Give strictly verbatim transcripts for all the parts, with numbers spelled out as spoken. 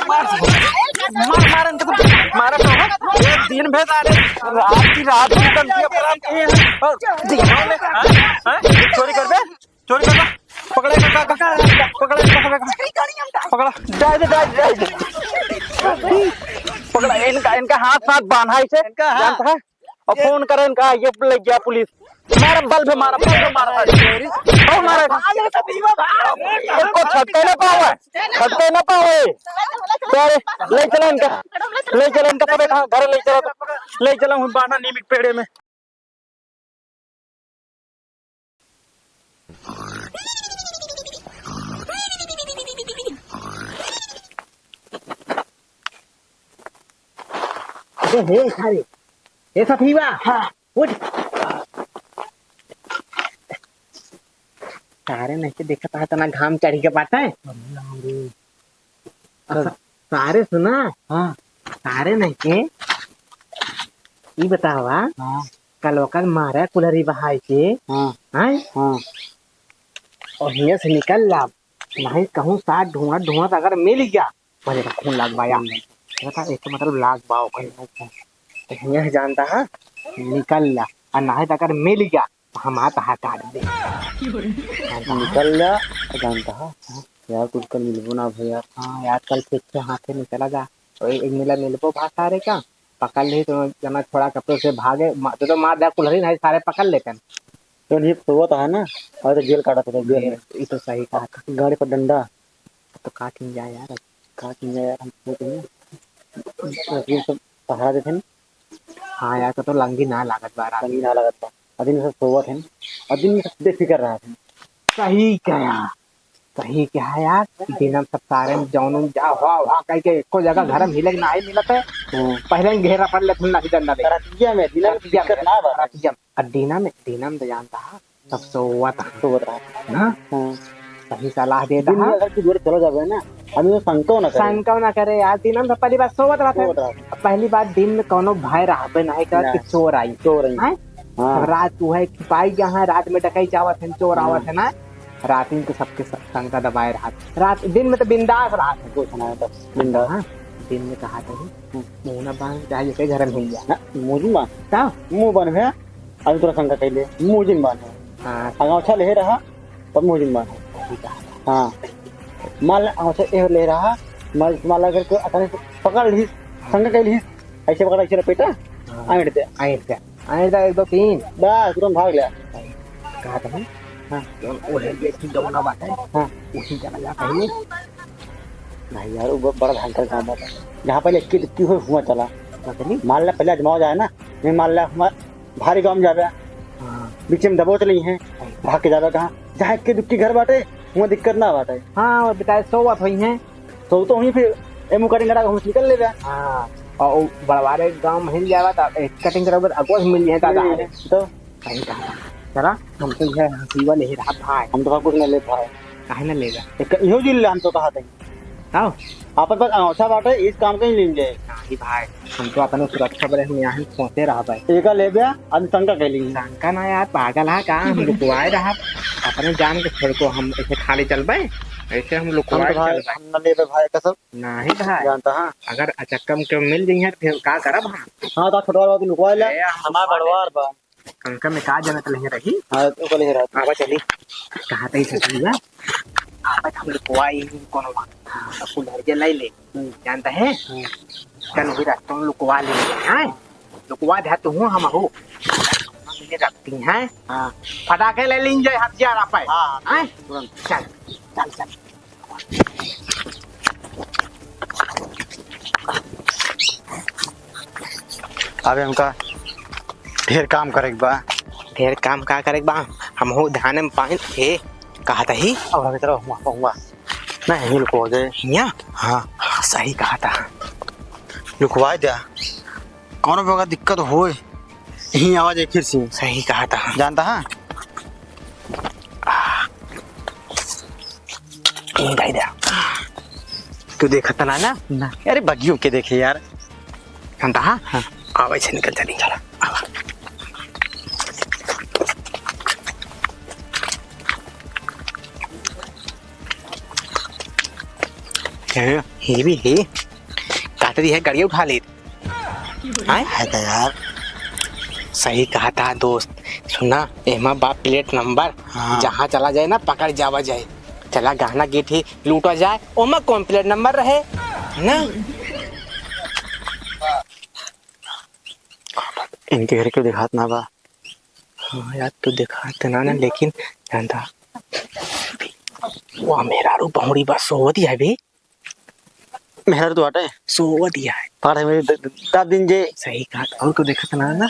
मार, मार, मार इनके तो, मार तो। एक दिन भर सारे, रात की रात भी बनती है, अपराध की है। और दिनों में, हाँ? हाँ? चोरी करबे? चोरी करबे? पकड़े का, का, का, पकड़े का, पकड़े का। पकड़ा, डाल दे, डाल दे, डाल दे। पकड़ा, इनका, इनका हाथ साथ बांधा इसे, इनका हाथ। जानता है? और फोन करे इनका, ये ले गया पुलिस। मारा बल पे मारा, बल पे मारा। और मारा। इनको छटके ना पावे, छटके ना पावे। अरे, ले चला इनका, ले चला इनका, सबे कहाँ घर ले चला, ले चला हूँ बाना नीम के पेड़े में। अरे हे सारे, हे सफीवा, हाँ। उठ। सारे नहीं के देखत है, तना घाम चढ़ी के बाटे। अरे राम रे। अच्छा, सारे सुना। हाँ। सारे नहीं के, ई बतावा, हाँ। कल ओकर मारे कुल्हरी बहाई के, हाँ। हैं? हाँ। और हियाँ से निकल ला, नहीं कहूँ साथ ढूंढत ढूंढत अगर मिल गया, भले तो खून लाग बा यार। हम्म। बता, एक तो मतलब लाग बा ओकर। तो हियाँ से जानता है, निकल ला, और नहीं तो अगर मिल गया, तो हम हाथ हाथ काट दे। निकल ला, जानता है, यार, कुछ कल मिलबो ना भैया। हाँ यार, कल फिर से हाथे निकला जा, तो एक, एक मिला मिलबो भा सारे का, पकड़ ली तो जना छोड़ा कपड़ों से भागे, मा-, तो, तो मार दे कुल्हरी नहीं, सारे पकड़ लेते हैं। तो ये सोवत है ना, और तो जेल काटत है, जेल में। ये तो सही कहा। गाड़ी पर डंडा। तो का किन जाए यार, का किन जाए यार, हम सोच रहे हैं। तो ये सब पहरा देते हैं। हाँ यार, तो, तो लंगी ना लागत बा रात। लंगी ना लागत बा। अदिन सब सोवत हैं, अदिन सब बेफिक्र रहत हैं। सही कहा, सही कहा यार। दिनम सब सारे जौन जा हुआ हुआ कह के एको जगह घर में हिले के नाही मिलत है। हम्म। पहले ही घेरा पड़ लेत हैं लाठी डंडा लेके। रतिया में, दिना में रतिया में, दिक्कत ना बा। रतिया में। आ दिना में, दिना में तो जानता है, सब सोवत है। सोवत रहत है। हाँ? हाँ। सही सलाह देता दिन में है। अगर कुछ दूर चला जावे ना, आदमी तो शंका ना करे। शंका ना करे यार, दिना में तो पहली बात सोवत रहत है। सोवत रहत है। पहली बात दिन में कौनो भय रहबे नहीं करत ना। कि चोर आई। चोर आई। हैं? हाँ। सब रात को है, छिपाई गया है, रात में डकैत आवत है, चोर हाँ। आवत है ना। रात में तो सबके स-, शंका दबाए रहत। रात, दिन में तो बिंदास रहत है। कुछ ना, बस बिंदास। हाँ, दिन में कहा तो है। हम्म। मुंह ना बांध, चाहे जैसे घर में हिल जा। ना, मुंह जिन बांध। का? मुंह बांध भैया, अभी तोरा शंका कैले, मुंह जिन बांध। हाँ। अगर अच्छा ले रहा, तब मुंह जिन बांध। सही कहा। हाँ। मान ला, अच्छा, ए ले रहा, मान, मान ला, अगर कोई अचानक से पकड़ ली, शंका कैली, ऐसे पकड़ा, ऐसे लपेटा, हाँ। ऐंठ दे। ऐंठ दे। ऐंठ दे, एक, दो, तीन। बस, तुरंत भाग ले। कहा था ना? हाँ। तो वो है, ये चीज जौन ना बात है। हाँ। उसी जगह जा पहले। भाई यार, वो ब-, बड़ा भयंकर काम होता है। जहाँ पहले इक्की दुक्की हो, हुआ चला। पता नहीं। मान ला, पहले आजमाओ जाए ना। नहीं, मान ला, हमार भारी गाँव में जावे। हाँ। बीच में दबो चली हैं। भाग के जावे कहाँ? जहाँ इक्की दुक्की घर बाटे, हुआ दिक्कत ना बाटे। हाँ, वो बताए, सोवत होई हैं। तो, तो वहीं फिर एमू कटिंग करा के हम निकल लेबे। हाँ, और वो बड़वारे गाँव में हिल जावा, तो एक कटिंग करोगे, तो अगवा से मिल जाए दादा। मिल जाए, तो? सही कहा। चला, हम तो यह हंसीवा ले रहा भाई। हम तो कुछ नहीं ले भाई। काहे ना लेगा? एक इहो जिन ले, हम तो कहा थे। आओ। आपन पास अंगोछा बाटे, इस काम के ही लेंगे। नहीं भाई, हम तो अपने सुरक्षा बरे हम यहाँ सोचे रहा भाई। एका लेबे, हम शंका कैली। शंका ना यार, पागल है का? हम लुकवाए रहा, अपने जान के छोड़ को हम ऐसे खाली चलबे, ऐसे हम हम लुकवाए तो भाई, चलबे। हम न लेबे भाई कसम। नहीं भाई। जानता हाँ। अगर अचक्कम के मिल जाइए तो फिर का करब हम? हाँ, तो छोटवा बाबू लुकवा ले। ए, हम हमार लुकवा ले। बड़वार बा। कंका में का जनत लहे रही? हाँ, ओकर लहे रहा। आवा चली। कहा तई ससुरिया? आवा हम लुकवाई कोनो बात। हाँ, अब कुल धर के लाई ले। हम्म। जानता है? हम्म। चल वही रास्ता में लुकवा ले। हाँ? लुकवा दे तू हूँ हम हो। ये रखती हैं। हाँ। फटाके ले लीन जाए हथियार आप। हाँ, हाँ, हाँ। हैं? तुरंत। चल, चल, चल। अबे हमका ढेर काम करे के बा। ढेर काम का करे के बा? हम हो धाने में पानी, हे, कहा तही? अब हम इधर हुआ, हुआ। नहीं, यहीं लुकवा दे। हियाँ? हाँ। सही कहा था। लुकवा दे। कौनो बगैर दिक्कत होए, यहीं आवाज आई फिर से। सही कहा था। जानता है? यहीं जाई दे। तू देखत ना ना? ना। अरे बगियों के देखे यार। जानता है? हाँ। आवा इसे निकल चली चला। आवा। हैं, ही भी ही। काट दी है, गाड़ी उठा ले। आय? है तो यार। सही कहा था दोस्त। सुना, एमा बा प्लेट नंबर, हाँ। जहाँ चला जाए ना, पकड़ जावा जाए। चला, गहना गीठी लूटा जाए, ओमा कौन प्लेट नंबर रहे, है ना? इनके घर के देखात ना बा। हाँ यार, तो देखात ना ना, लेकिन जानता, वाह, मेहरारू बहुरी बा, सोवत ही है बे। मेहरारू तो हटे। सोवत ही है। पार है मेरे द-, द-, दस दिन जे। सही कहा, और को देखत ना ना।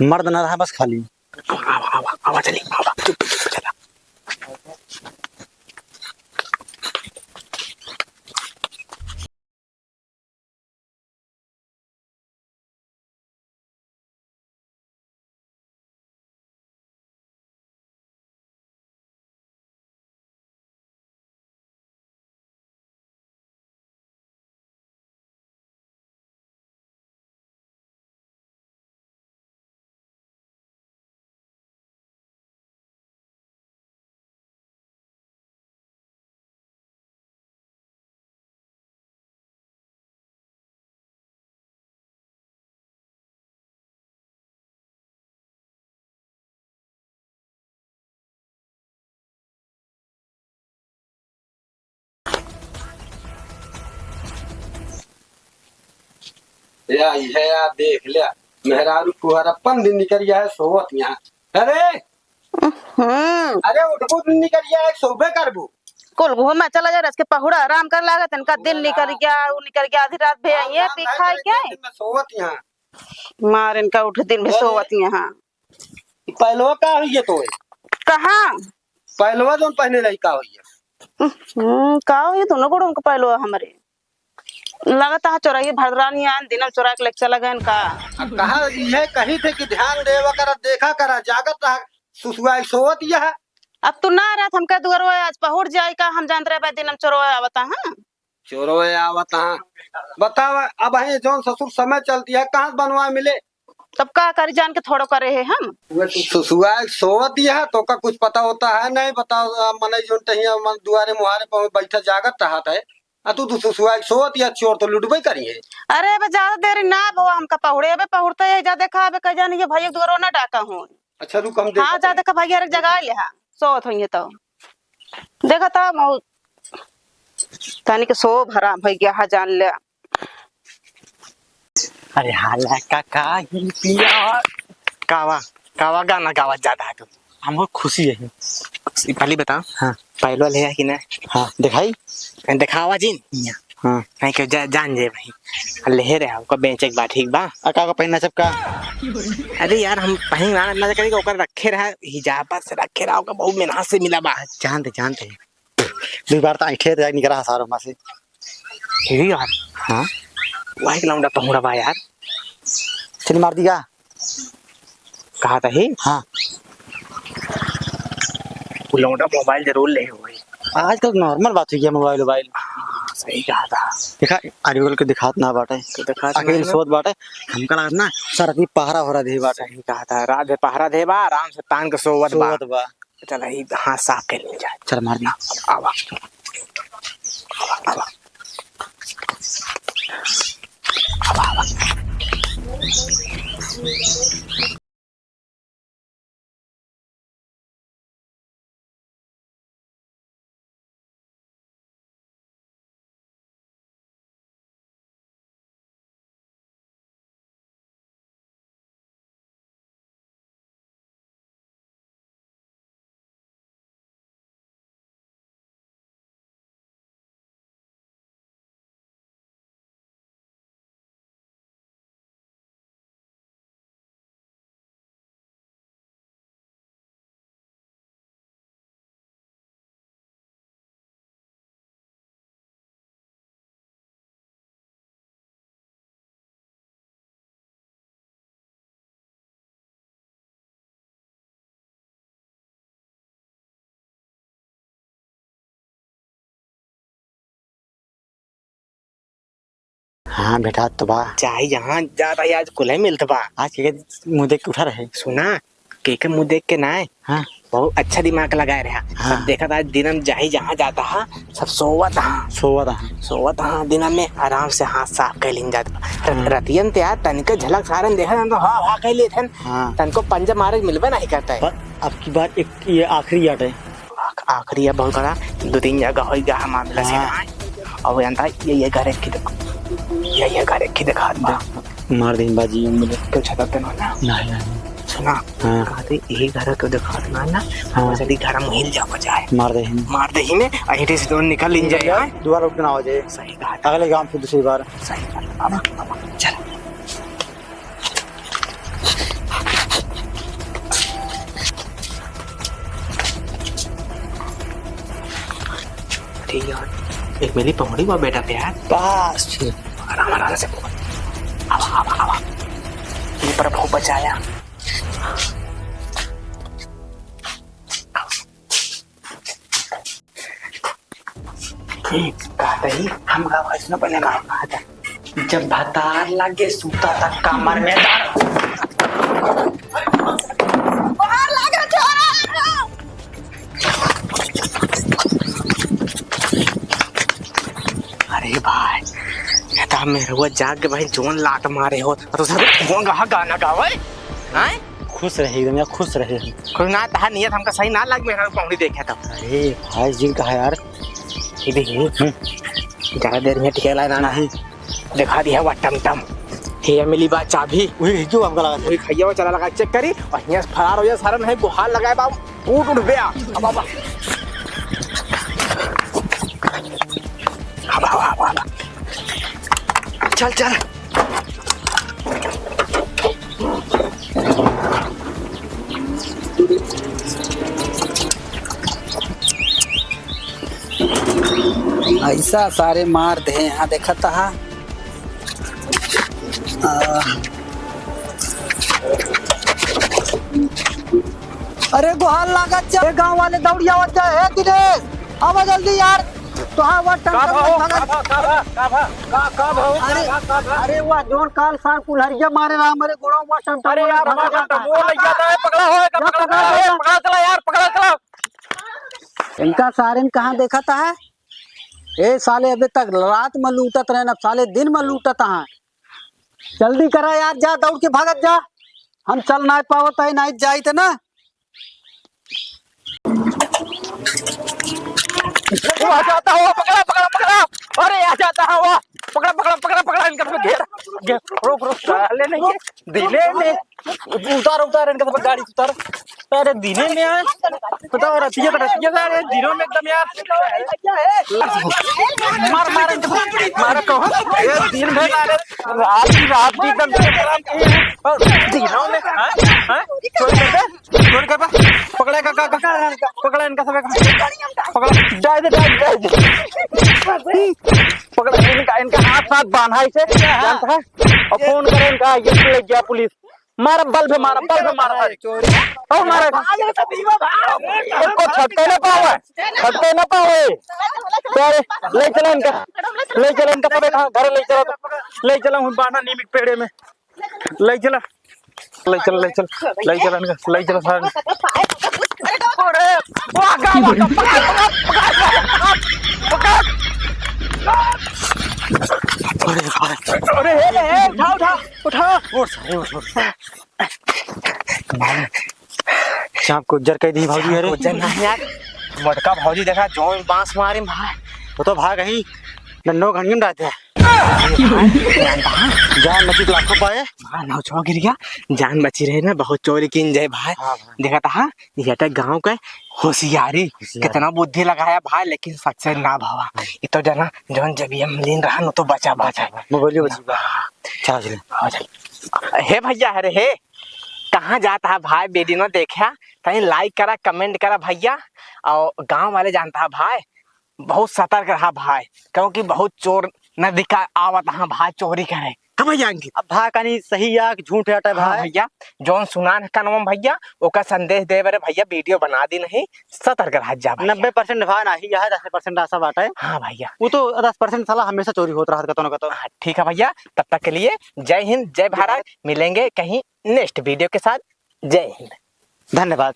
मर्द ना रहा बस खाली। आवा, आवा, आवा, आवा, चली, आवा, चुप, चुप, चुप, चला। या, यह या, देख लिया, मेहरारू फुहर अपन दिन निकल गया है, सोवत यहाँ। अरे, हम्म। अरे, उठबू, दिन निकल गया है, सोबे करबू। कुल घूमे चला जा, रस के पहुड़ा आराम कर लागत, इनका दिन निकल गया, वो निकल गया, आधी रात भे आइए, पी खाए के। दिन में सोवत यहाँ। मार इनका, उठ दिन भे सोवत यहाँ। ई पहलवा का होइए तो? कहाँ? पहलवा जौन पहने रही का होइए? हम्म, का होइए? दोनों गोड़ उनका पहलवा हमरे। लगत है चोरइये भरदरानी आन दिनम चोरा के लेके चला गए का? अब कहा इहे कही थे कि ध्यान देवा करा, देखा करा, जागत रहा, सुसुआ के सोवत यह। अब तू ना रहत हमके दुअरवा आज पहुड़ जाई का? हम जानत रहे भाई दिनम चोरवा आवता, हाँ? चोरवे आवत हाँ। बतावा, अब है जौन ससुर समय चलती है, कहाँ से बनवा मिले? तब का करी, जान के थोड़ो करे है हम। सुसुआ सोवत ही है, तो का कुछ पता होता है नहीं? बताओ, आ, मनई जौन टहिया मन दुआरे मुहारे पर बैठा जागत रहत है, आ तू, तू सुसुआ सोवत ही है, चोर तो लुटबे करी है। अरे, अबे ज्यादा देरी ना बो, हमका पहुड़े, अबे पहुड़ते ही जा देखा, अबे कह जानी ये भाई दुआरो ना डाका हो। अच्छा, रुक, हम हाँ, देखत जा हई। देखा भाई, अरे जगा ले, हाँ, सोवत होइए तो। देखा था, मऊ, तनी के सोभ हराम होइ गया है, जान ले। अरे हाला का, का ही पिया। कावा, कावा गाना गावत जाता है तू? हमको खुशी है। ई पहली बताओ। हाँ। पहलवा ले है कि ना? हाँ, दिखाई। दिखावा जिन। हाँ। नहीं, क्यों जा-, जान जे भाई। ले रहे, ओका बेचे के बा, ठीक बा? आ, का, का पहनना सबका? अरे यार, हम पहन ना, ना करी, ओकर रखे रहा, हिजाबत से रखे रहा, ओकर बहुत मेहनत से मिला बा। जानते, जानते। दुई बार तो ऐंठे जाए निकला सारो मा से। हे यार। हाँ? वाह, एक लौंडा पहुड़ा बा यार। चल मार दिया। कहा था ही? हाँ। वो लौंडा मोबाइल जरूर ले हुए। आजकल normal बात हुई है मोबाइल, मोबाइल। हाँ, सही कहा था। देखा, अरे बोल के दिखात ना बाटे। तो दिखात अकेले ना। सोत बाटे। हमका लागत ना, सर अभी पहरा हो रहा दे बाटे। सही कहा था, रात भर पहरा दे बा, आराम से तान के सोवत बा। सोवत बा। चल, ई हाथ साफ कर ले जाए। चल, मार ना। आवा। आवा, आवा। आवा, आवा। हाँ बेटा, तो बा। चाहे जहाँ जात है, आज कुल्हे मिलत बा। आज के मुँह देख के उठा रहे। सुना, के के मुँह देख के ना है। हाँ। बहुत अच्छा दिमाग लगाए रहा। हाँ। सब देखा था, दिनम जाही जहाँ जाता हा, सब सोवत हा। सोवत हा। सोवत हा, दिनम में आराम से हाथ साफ कर लीन जात बा। र-, हाँ। रतियन ते यार तनिक झलक सारन देखा था, तो हाँ, हाँ, कह लेत हन। हाँ। तनको पंजा मारे के मिलबे नहीं करता है। पर अब की बार एक ये आखिरी आट है। आख-, आखिरी है बहुत बड़ा, दो तीन जगह होई गा मामला से हाँ। ना। अब जानता है, ये, ये घर एक की देखो, ये, ये घर एक की देखा था। मार दे बाजी, हम बोले। क्यों छता पे ना? नहीं, नहीं। सुना, हाँ। कहते यही घर के देखा था ना, हाँ। हम चली घर में हिल जावा जाए। मार दे ही। मार दे ही में, अहिटे से तो निकल लीन जाए, हाँ? दोबारा उठ के ना आ जाए। सही बात। अगले गांव फिर दूसरी बार। सही बात। अब, अब, चल। ठीक है, एक मेरी पहुड़ी हुआ बेटा प्यार। बस, ठीक। आराम, आराम से। आवा, आवा, आवा। ये प्रभु बचाया। कहते ही हम गाँव ऐसनो बने ना। जब भतार लागे सूता तक कमर में दर्द। बाहर लागे छोरा। अरे भाई, ये तो मेरे हुआ जाग के भाई जोन लात मारे हो, तो सब कौन कहा गाना गावे? हैं? खुश रहे एकदम यार, खुश रहे। खुश ना, तहार नियत हमका सही ना लग, मेरा पहुड़ी देखे तो। अरे भाई, जिन कहा यार। ये देखिए, हम्म। ज्यादा देर में टिकेला ना। नहीं। दिखा दिया हुआ टमटम। ये मिली बा चाबी। वही जो हमका लगा। वही खैया हुआ चला लगा, चेक करी। और हियां से फरार हो जा, सारा नहीं गुहार लगाए बा। उठ, उठ बे, आ। अब, अब, अब। अब, अब, अब, अब। चल, चल। ऐसा सारे मार दे, यहाँ देखत हा। आ, अरे गोहार लागत जा, ए गांव वाले दौड़ी आवत जा, ए दिनेश, आवा जल्दी यार, तोहार वह टमटम का भाव, भागत। का भाव, का भाव, का भाव, का, का भाव, अरे, का भाव, का भाव? अरे वाह, जोन काल सार कुल्हरिया मारे रहा, हमरे गोड़वा में टमटम अरे यार, भागत हमारा जाता है। टमटम लग जाता है, पकड़ा हो, जा, पकड़ा, पकड़ा, पकड़ा, पकड़ा, पकड़ा चला यार, पकड़ा चला। इनका सारे ने कहाँ देखा था? ए साले, अबे तक रात में लूटत रहे, अब साले दिन में लूटत हैं। जल्दी करा यार, जा दौड़ के भागत जा, हम चल ना पावत है, नहीं जाइत ना। वो आ जाता हुआ, पकड़ा, पकड़ा, पकड़ा। अरे, आ जाता हुआ, पकड़ा, पकड़ा, पकड़ा, पकड़ा, इनका तो घेर, घेर, रोक, रोक, साले नहीं, दिने में, उतार, उतार, इनका तो गाड़ी उतार। अरे, दिने में आए, बताओ, रतिया तो रतिया का, अरे, दिनों में एकदम यार, मार, मार, इनका, मार, कहो, ये दिन भर, अरे, रात की, रात की एकदम दिनों में, हाँ, हाँ, चोरी कर दे। चोर के बा, पकड़ा का, का, का, पकड़ा इनका सबे का, पकड़ा, डाल दे, डाल दे, डाल दे। पकड़ा इनका, इनका हाथ साथ बांधा इसे, जानता है? और फोन करे इनका, ये ले गया पुलिस। मारा बल पे मारा, बल पे मारा। और मारा। इनको छटके ना पावे, छटके ना पावे। अरे, ले चला इनका, ले चला इनका सबे कहाँ, घर ले चला, ले चला हूँ बांधा नीम के पेड़े में। ले चला, ले चल, ले चल, ले चल इनका, ले चल सारे। अरे, वाह, का, वाह, का, पकड़, पकड़, पकड़, पकड़, पकड़। अरे, अरे, अरे, उठा, उठा, उठा। उठ सारे, उठ, उठ। सांप को उज्जर कह दी भौजी, अरे। उज्जर ना यार, मोटका भौजी देखा, जोन बांस मारे भाई। वो तो भाग गई, नन्नो घड़ियम डालते हैं। जान बची तो लाखों पाए। हाँ, नौ छो गिर गया, जान बची रहे ना, बहुत चोरी कीन जाए भाई। हाँ, हाँ। देखा था, हाँ, ये तो गाँव का होशियारी, होशियारी। कितना बुद्धि लगाया भाई, लेकिन success ना भावा। हाँ। ये तो जना, जौन जब ये मलिन रहा न, तो बचा, बचा। मोबाइल बची। हाँ। चार्ज ले। हाँ, चल। हे भैया, अरे हे, कहाँ जाता है भाई, वीडियो ना देखा, कहीं like करा, comment करा भैया, और गाँव वाले जानता है भाई, बहुत सतर्क रहा भाई, क्योंकि बहुत चोर नदी का आवत हाँ भाई चोरी करे। हाँ भैया अंकित। अब भा कनी सही या कि झूठ हटे हाँ भाई। भैया, जौन सुनान है कनवा में भैया, ओका संदेश दे बरे भैया वीडियो बना दी नहीं, सतर्क रह जा भैया। नब्बे percent भा नाही, यह दस percent ऐसा बात है। हाँ भैया। वो तो दस percent साला हमेशा चोरी होत रहत कतो न कतो। हाँ, ठीक है भैया, तब तक के लिए जय हिंद, जय भारत, मिलेंगे कहीं next वीडियो के साथ। जय हिंद। धन्यवाद।